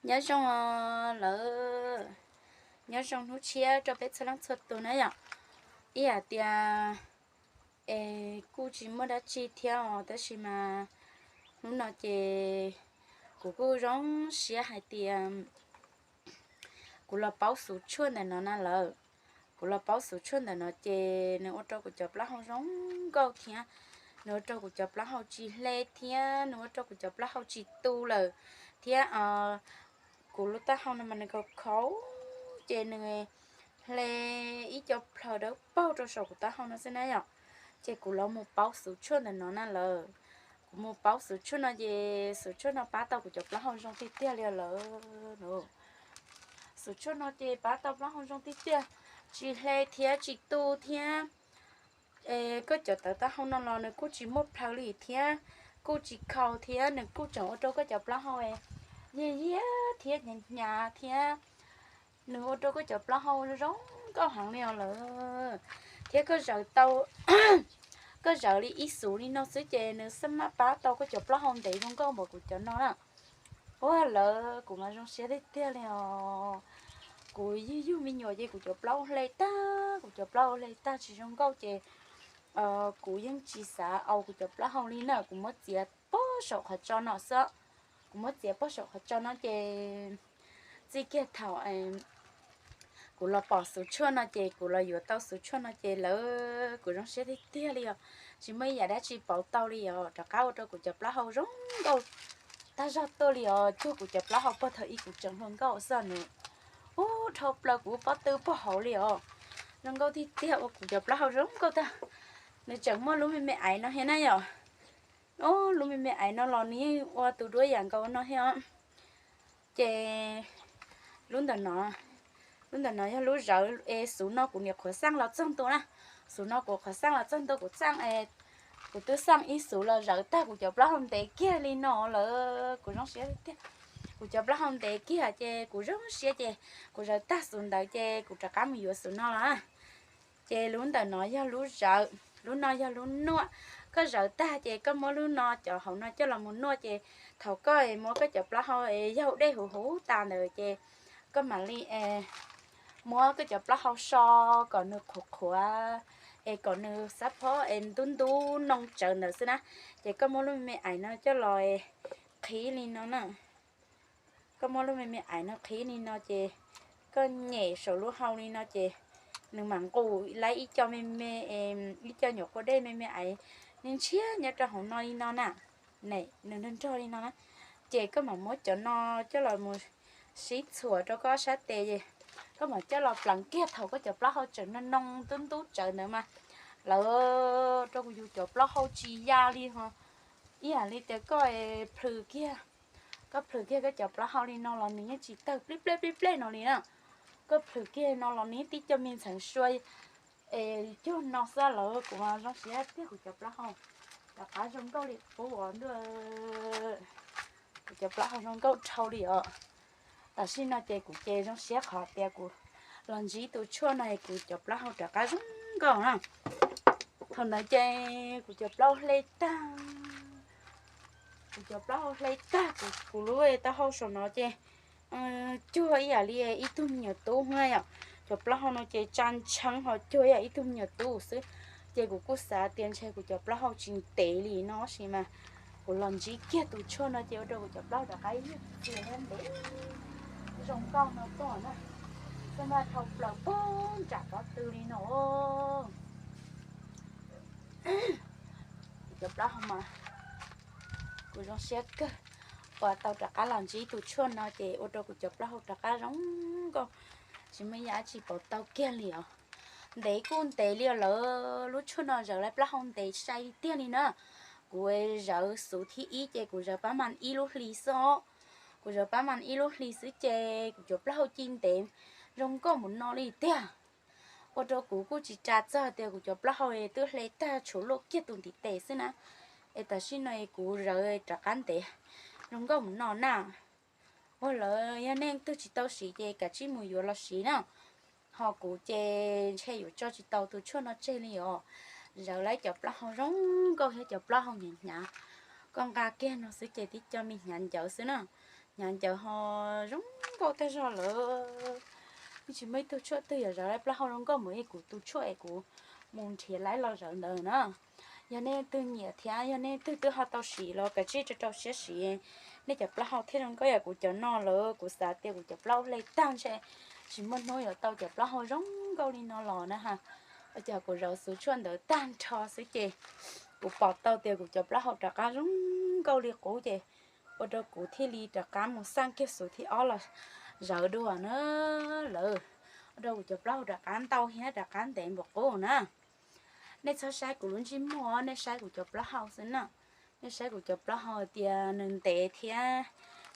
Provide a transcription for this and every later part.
Nyob zoo lawm, nyob zoo hnub tshiab rau peb txhua leej txhua tus na yom. Ib yam tias es kuj tsis muaj dab tsi thiab os, tab sis mas hnub no ces kuv kuj zoo siab hais tias kuv los paub xuv tshuaj ntawm no na lawm. Kuv los paub xuv tshuaj ntawm no ces nws ua rau kuv cov plaub hau zoo nkauj thiab, nws ua rau kuv cov plaub hau tsis hle thiab, nws ua rau kuv cov plaub hau tsis tu lawm thiab. Kuv lub taub hau no mas nws khaus khaus, ces nws hle ib co plhaws dawb paug rau saum kuv taub hau no xwb na yom. Ces kuv los mus paub xuv tshuaj ntawm no na lawm. Kuv mus paub xuv tshuaj no ces xuv tshuaj no pab tau kuv cov plaub hau zoo tiag tiag li lawm. Xuv tshuaj no ces pab tau plaub hau zoo tiag tiag, tsis hle thiab tsis tu thiab. Es koj cov tawv taub hau no los nws kuj tsis muaj plhaws li thiab, kuj tsis khaus thiab, nws kuj tseem ua rau koj cov plaub hau yig yig thiab hnyav hnyav thiab. Nws ua rau koj cov plaub hau zoo nkauj heev li os lawm. Thiab koj zaws tau, koj zaws li ib xuv li no xwb ces nws xab maj pab tau koj cov plaub hau ntev zoo nkauj npaum kuv cov no na. Ua lawm kuv mas zoo siab tiag tiag li os. Kuv yug yug me nyuam ces kuv cov plaub hau hle tag, kuv cov plaub hau hle tag tsis zoo nkauj ces kuv yeej tsis xav aus kuv cov plaub hau li na, kuv muab txiav pog saum qhov tso no xwb. Kuv muab txiav pog saum qhov tso no ces txij kiag thaum kuv los pom xuv tshuaj no ces kuv los yuav tau xuv tshuaj no ces lawv kuv zoo siab tiag tiag li os. Tsis muaj ib yam dab tsi pauv tau li os, rov qab ua rau kuv cov plaub hau zoo nkauj tag zog tuaj li os. Cuag kuv cov plaub hau pog thaum ub kuv tseem hluas nkauj xwb nws, ub, dhau plaws kuv pob tw pog hauv li os. Zoo nkauj tiag tiag, ua kuv cov plaub hau zoo nkauj tag. Nws tseem muaj lub me me aiv no thiab na yom. Ub, lub me me aiv no los nws yeej ua tus duab yam nkaus no thiab. Ces lub ntawm no, lub ntawm no yog lub zawv es xuv no kuv niam qhuav xaj los txog ntua na. Xuv no kuv qhuav xaj los txog ntua, kuv xaj, kuv twb xaj ib xuv los zawv tag kuv cov plaub hau ntev kiag li no lawm, kuv zoo siab tiag. Kuv cov plaub hau ntev kiag ces kuv zoo siab ces kuv zawv tag xuv ntawd ces kuv rov qab mus yuav xuv no los. Ces lub ntawm no yog lub zawv, lub no yog lub nuaj. Koj zawv tag ces koj muab lub no cov hauv no coj los mus nuaj ces thaum koj muab koj cov plaub hau es yaug dej huv huv tas ntawd ces koj mam li muab koj cov plaub hau so kom nws qhuav qhuav, es kom nws xab phob es ntub ntub noo tsawv ntawd xwb na. Ces koj muab lub me me aiv no coj los qhib li no na. Koj muab lub me me aiv no qhib li no ces koj nyem saum lub hau li no ces nws mam nqus lawm ib co me me, ib co nyuam quav dej me me aiv ntshiab nyob rau hauv no li no na. Nws nrog nrog li no na. Ces koj mam muab cov no coj los mus sib txhuam rau koj sab tes, koj mam coj los pleev kiag thaum koj cov plaub hau tseem noo noo ntub ntub tsawv ntawd mas lawv rau kuv yus cov plaub hau tsis ya li ho. Ib yam li tias koj plhws kiag, koj plhws kiag koj cov plaub hau li no los nws yeej tsis tawg plib pleb plib pleb no li na. Koj plhws kiag no los nws tib co me ntxheev sua es cuag no xwb lawm. Kuv zoo siab tiag, kuv cov plaub hau rov qab zoo nkauj li qub os ntuj. Kuv cov plaub hau zoo nkauj dhau li os. Tam sim no ces kuv ces zoo siab qhov tias kuv los ntsib tus tshuaj no es kuv cov plaub hau rov qab zoo nkauj na. Thaum ntawd ces kuv cov plaub hau hle tag, kuv cov plaub hau hle tag, kuv lub taub hau saum no ces cuag ib yam li ib tug me nyuam tub na yom. Cov plaub hau no ces tsa ntsheeb ho cuag ib yam ib tug me nyuam tub xwb. Ces kuv kuj xav tias ntshe kuv cov plaub hau tsis ntev li no tab sis mas kuv los ntsib kiag tus tshuaj no ces ua rau kuv cov plaub hau rov qab yog txias ntev zoo nkauj no tuaj na. Xab maj dhau plaws pog nram pob tw li no. Kuv cov plaub hau mas kuv zoo siab kawg uas tau rov qab los ntsib tus tshuaj no ces ua rau kuv cov plaub hau rov qab zoo nkauj, tsis muaj ib yam dab tsi pauv tau kiag li os. Ntev kuj ntev li os lawm, lub tshuaj no zawv lawv plaub hau ntev sai tiag li na. Kuv zawv xuv thib ib ces kuv zawv pab mas ib lub hli xwb os. Kuv zawv pab mas ib lub hli xwb ces kuv cov plaub hau ci ntev zoo nkauj mus no li tiag. Ua rau kuv kuj tsis ras txog tias kuv cov plaub hau twb hle tag tshuav luaj kiag tus ntiv tes xwb na. Es tam sim no es kuv zawv rov qab ntev zoo nkauj mus no na. Ua lawm yog nej twg tsis tau siv ces kav tsij mus yuav los siv na. Ho kuv ces ntshe yuav tso tsis tau tus tshuaj no tseg li os. Zawv lawv cov plaub hau zoo nkauj thiab cov plaub hau hnyav hnyav. Koj nqa kiag no xwb ces tib co me hnyav ncawv xwb na. Hnyav ncaws ho zoo nkauj tag zog lawm. Yeej tsis muaj ib tug tshuaj twg yuav zawv plaub hau zoo nkauj mus li kuv tus tshuaj es kuv mus nrhiav laib los zawv ntawd na. Yog nej leej twg nyiam thiab yog nej leej twg twb ho tau siv los kav tsij rau rau siab siv, nej cov plaub hau thiaj zoo nkauj yam kuv cov no lawm. Kuv xav tias kuv cov plaub hau hle tag ntshe tsis muaj hnub yuav tau cov plaub hau zoo nkauj li no los na ha. Ua cas kuv zawv xuv tshuaj ntawd tag nrho xwb ces kuv pom tau tias kuv cov plaub hau rov qab zoo nkauj li qub ces ua rau kuv thiaj li rov qab mus xaj kiag xuv thib ob los zawv dua na lawm. Ua rau kuv cov plaub hau rov qab ntau thiab rov qab ntev npaum qub na. Nej txhob saib kuv lub ntsej muag, nej saib kuv cov plaub hau xwb na. Nej saib kuv cov plaub hau tias nws ntev thiab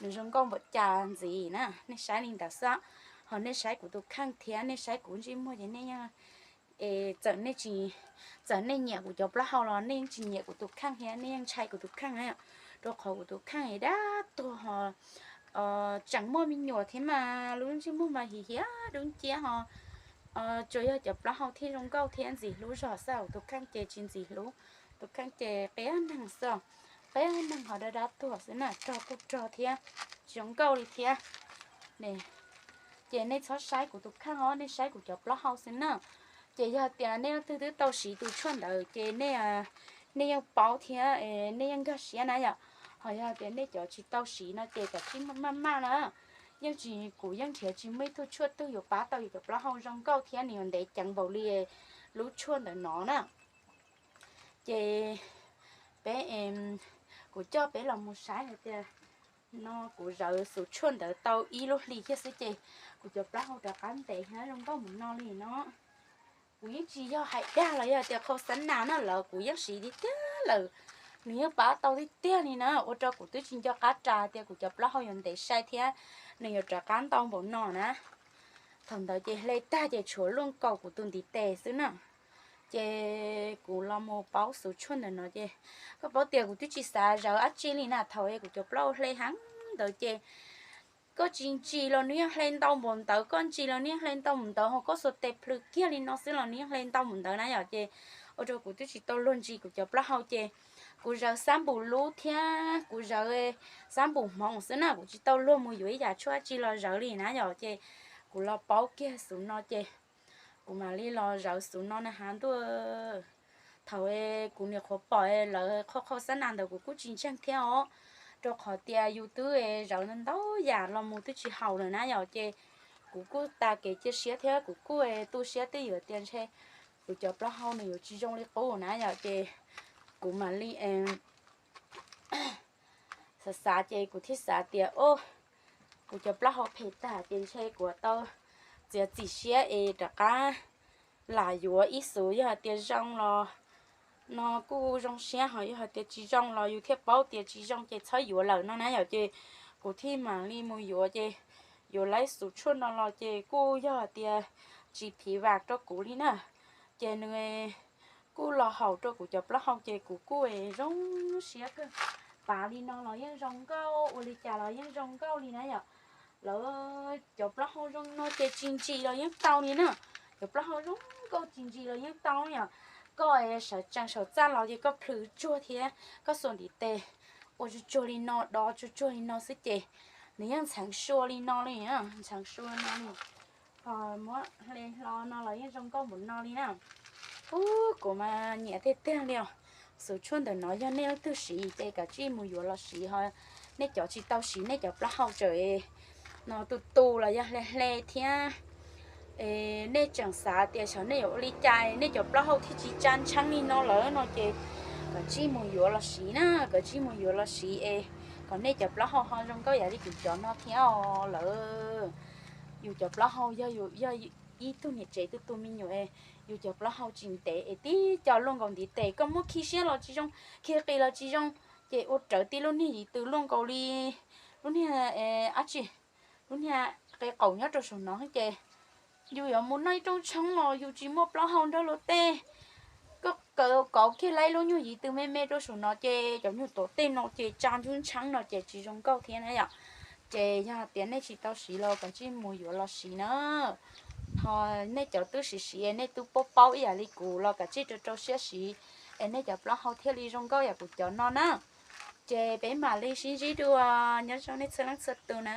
nws zoo nkauj npaum cas ntxiv na, nej saib li ntawd xwb. Ho nej saib kuv tus kheej thiab nej saib kuv ntsej muag ces nej yeej, es txawm nej tsis, txawm nej nyiam kuv cov plaub hau los nej yeej tsis nyiam kuv tus kheej thiab nej yeej ntshai kuv tus kheej na. Rau qhov kuv tus kheej es dab tuag ho tseem muaj me nyuam thiab mas lub ntsej muag mas hiam hiam dub nciab ho. Tsuas yog cov plaub hau thiaj zoo nkauj thiab ntxim hlub zog xwb, kuv tus kheej ces tsis ntxim hlub. Tus kheej ces qia neeg xwb, qia neeg ho dab dab tuag xwb na, rog kuj rog thiab tsis zoo nkauj li thiab. Ces nej txhob saib kuv tus kheej os, nej saib kuv cov plaub hau xwb na. Ces yog tias nej leej twg twb tau siv tus tshuaj ntawd ces nej, nej yeej paub thiab nej yeej nkag siab na yom. Ho yog tias nej cov tsis tau siv no ces kav tsij maj maj na. Yeej tsis, kuv yeej nrhiav tsis muaj ib tug tshuaj twg yuav pab tau yus cov plaub hau zoo nkauj thiab nws yuav ntev ceev npaum li lub tshuaj ntawm no na. Ces peb, kuv coj peb los mus saib hais tias no kuv zawv xuv tshuaj ntawd tau ib lub hlis kiag xwb ces kuv cov plaub hau rov qab ntev thiab zoo nkauj mus no li no. Kuv yeej tsis yog hais dag los yog tias khau xab nas na, lawv kuv yeej siv tiag tiag lawm, nws yeej pab tau tiag tiag li na, ua rau kuv twb tsis nco qab ras tias kuv cov plaub hau yuav ntev sai thiab nws yuav rov qab ntau npaum no na. Thaum ntawd ces hle tag ces tshuav luaj nkaus kuv tus ntiv tes xwb na. Ces kuv los mus paub xuv tshuaj ntawm no ces koj paub tias kuv twb tsis xav zawv dab tsi li na, thaum kuv cov plaub hau hle heev ntawd ces koj tsis ntsis los nws yeej hle ntau npaum ntawd, koj ntsis los nws yeej hle ntau npaum ntawd, ho koj xuas tes plhws kiag li no xwb los nws yeej hle ntau npaum ntawd na yom. Ces ua rau kuv twb tsis tau luag ntsis kuv cov plaub hau ces kuv zawv xab npum lub thiab kuv zawv xab npum hmoov xwb na, kuv tsis tau luag mus yuav ib yam tshuaj dab tsi los zawv li na yom. Ces kuv los paub kiag xuv no ces kuv mam li los zawv xuv no na has ntuj. Thaum kuv niam qhuav pom lawv khau khau xab nas ntawd kuv kuj tsis ntseeg thiab os, rau qhov tias yus twb zawv ntau yam los mus twb tsis haum lawm na yom. Ces kuv kuj tas kev cia siab thiab kuv kuj tu siab twj ywm tias ntshe kuv cov plaub hau nws yuav tsis zoo li qub na yom. Ces kuv mam li xav xav ces kuv thiaj xav tias, o, kuv cov plaub hau phem tag ces ntshe kuv tau txiav txim siab es rov qab lam yuav ib xuv, yog hais tias zoo los no kuj zoo siab, ho yog hais tias tsis zoo los yus thiaj paub tias tsis zoo ces txhob yuav lawm no na yom. Ces kuv thiaj mam li mus yuav, ces yuav laib xuv tshuaj no los ces kuj yog hais tias tsis phiv vam rau kuv li na. Ces nws kuj los haum rau kuv cov plaub hau ces kuv kuj zoo siab kawg. Pav li no los yeej zoo nkauj, ua li cas los yeej zoo nkauj li na yom. Lawv cov plaub hau zoo no ces tsis ntsis los yeej tau li na. Cov plaub hau zoo nkauj tsis ntsis los yeej tau yom. Koj sawv tsees saum txaj los ces koj plhws tsuag thiab koj xuas ntiv tes ua tsuag tsuag li no, do tsuag tsuag li no xwb ces nws yeej ntxheev sua li no li, ntxheev sua no li. Ho muab hle hlo no los yeej zoo nkauj npaum no li na. Ub, kuv mas nyiam tiag tiag li os. Xuv tshuaj ntawm no yog nej leej twg siv ces kav tsij mus yuav los siv, ho nej cov tsis tau siv nej cov plaub hau tseem no tu tu los yog hle hle thiab, nej tseem xav tias xyov nej yuav ua li cas nej cov plaub hau thiaj tsis tsa ntsheeb li no lawm no ces kav tsij mus yuav los siv na, kav tsij mus yuav los siv es kom nej cov plaub hau ho zoo nkauj yam li kuv cov no thiab os lawm. Yus cov plaub hau yog, yog ib tug niam tsev tu tu me nyuam, yus cov plaub hau tsis ntev es tib co luaj nkaus ntiv tes, koj muab khi siab los tsis zoo, khi qis los tsis zoo, ces ua rawv tib lub niag yim tws luaj nkaus li lub niag dab tsi, lub niag qe qaum nyob rau saum no ces yus yuav mus noj ib rooj tshoob los yus tsis muaj plaub hau nrog luag tej, koj kaw kauv kiag laib lub nyuag yim tws me me rau saum no ces cov nyuag tom tej no ces tsa ntsub ntsheeb no ces tsis zoo nkauj thiab na yom. Ces yog hais tias nej tsis tau siv los kav tsij mus yuav los siv na. Ho nej cov twb siv siv nej twb paub paub ib yam li kuv los kav tsij rau rau siab siv es nej cov plaub hau thiaj li zoo nkauj yam kuv cov no na. Ces peb mam li sib ntsib dua, nyob zoo nej txhua leej txhua tus na.